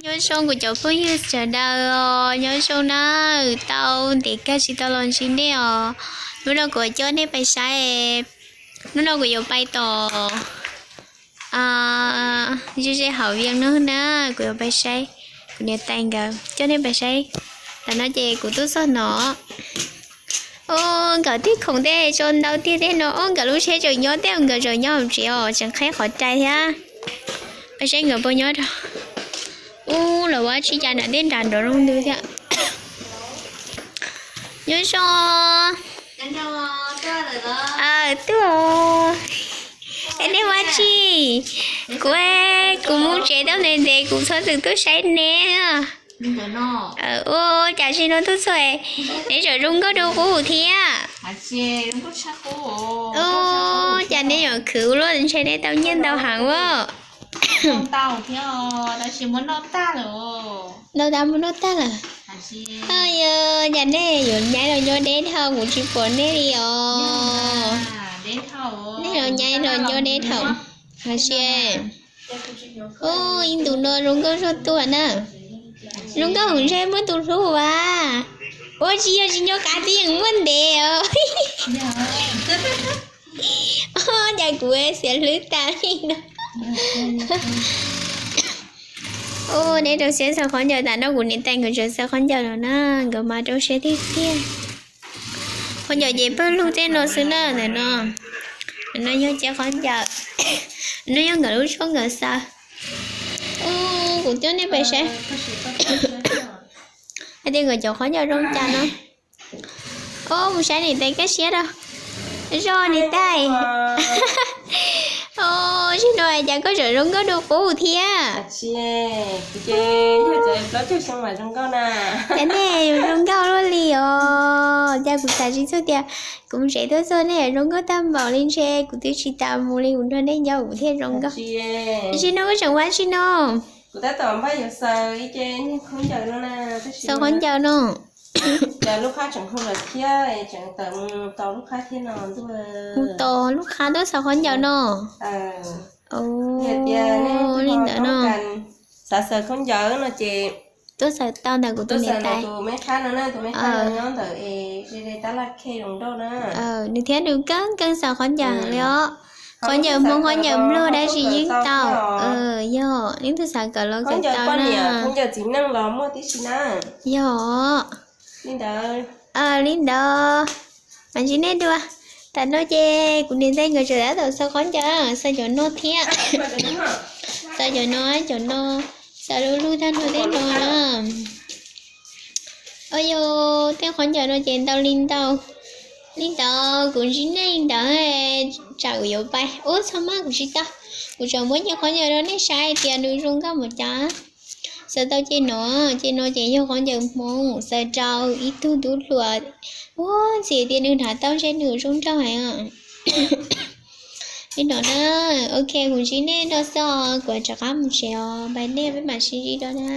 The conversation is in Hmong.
Nyob zoo kuv cov phooj ywg sawv daws os, nyob zoo na, tau ntev kawg tsis tau los ntsib nej os. Hnub no kuv coj nej pais saib, hnub no kuv yuav pais tom ze ze hauv Vias no na, kuv yuav pais saib, kuv niam tais nkawd coj nej pais saib. Tam no ces kuv tuaj txog no, o, nkawd tej khoom tej tso ntau tiag tiag no, o, nkawd lub tsheb tseem nyob tej, nkawd tseem nyob hauv tsev os, tseem qhib qhov rai thiab. Pais saib nkawd puas nyob rau, ub, los ua tsis cas nram tej nrad nrov zoo ntws thiab. Nyob zoo. Tuaj. Es nej ua tsi? Kuv, kuv mus tsev tau ntev ntev kuv txhob txwm tuaj saib neb. Ua cas tsis no tuaj txog, neb tseem zoo nkauj dua qub thiab. Ua cas neb yuav khwv ua luaj, ntshe neb tau nyiaj ntau heev as. Ntau tas mus noj tag lawm. Yog cas nej yuav nyaib los nco deb dhau, kuv tsis pom nej li os. Nej los nyaib los nco deb dhau. Hais tias, ib ntus no zoo nkauj zog tuaj na. Zoo nkauj heev ntshe muaj tus hlub as. Ua tsis yog tsis nco qab twb yeej muaj ntev os. Cas kuv xiam hlwb tas li no. Neb rau siab xaws khaub ncaws, tam no kuv niam tais nkawd tseem xaws khaub ncaws no na, nkawd mas rau siab tiag tiag. Khaub ncaws ces pawg lug tej no xwb na, ntawm no. Ntawm no yog cov khaub ncaws, no yog nkawd lub tshuaj nkawd xaws. Kuv coj nej pais saib hais tias nkawd cov khaub ncaws zoo cas no. Mus saib niam tais kaj siab rau. Zoo niam tais. Zaum no cas koj tseem zoo nkauj dua qub thiab. Cas nej yuav zoo nkauj luaj li os, cas kuv xav tsis txog tias kuv mus tsev tuaj txog nej yuav zoo nkauj tag npaum li, ntshe kuv twb tsis tas mus li kuv nrog nej nyob kuv thiaj zoo nkauj. Tsis no koj tseem ua tsi no? Xaws khaub ncaws no. Mus tos lub qhab tuaj xaws khaub ncaws no. Li ntawd no. Xav xaws khaub ncaws no ces tuaj xaws tau ntawm kuv tus niam tais. Tus me qhab no na, tus me qhab no nyob ntawm es ze ze tab laj khej zoo nraug na. Nws thiab nws keej keej xaws khaub ncaws li os. Khaub ncaws Hmoob khaub ncaws Nplog dab tsi yeej tau. Yog, leej twg xav kawm los kawm tau na. Khaub ncaws txiv neej los muaj tib si na. Yog. Li ntawd. Li ntawd. Mas ntsib nej dua. Tam no ces kuv niam tais nkawd tseem tab tom xaws khaub ncaws, xaws cov no thiab. Xaws cov no, cov no, xaws lub lub tag nrho tej no na. Yog tej khaub ncaws no ces ntau li ntau. Li ntawd kuv ntsib nej li ntawd, tsam kuv yuav pais. Ub, txhob maj, kuv tsis tau. Kuv tseem muab cov khaub ncaws no nej saib tias nws zoo nkauj npaum cas. Xaws tau ceg no, ceg no ces yog khaub ncaws Hmoob xaws rau ib tug tub hluas. Ua ntxim tias nws hnav tau ntshe nws zoo nraug heev. Li no na, ok, kuv ntsib nej dua xwb, kuv rov qab mus tsev os, bye, nej peb mam sib ntsib dua na.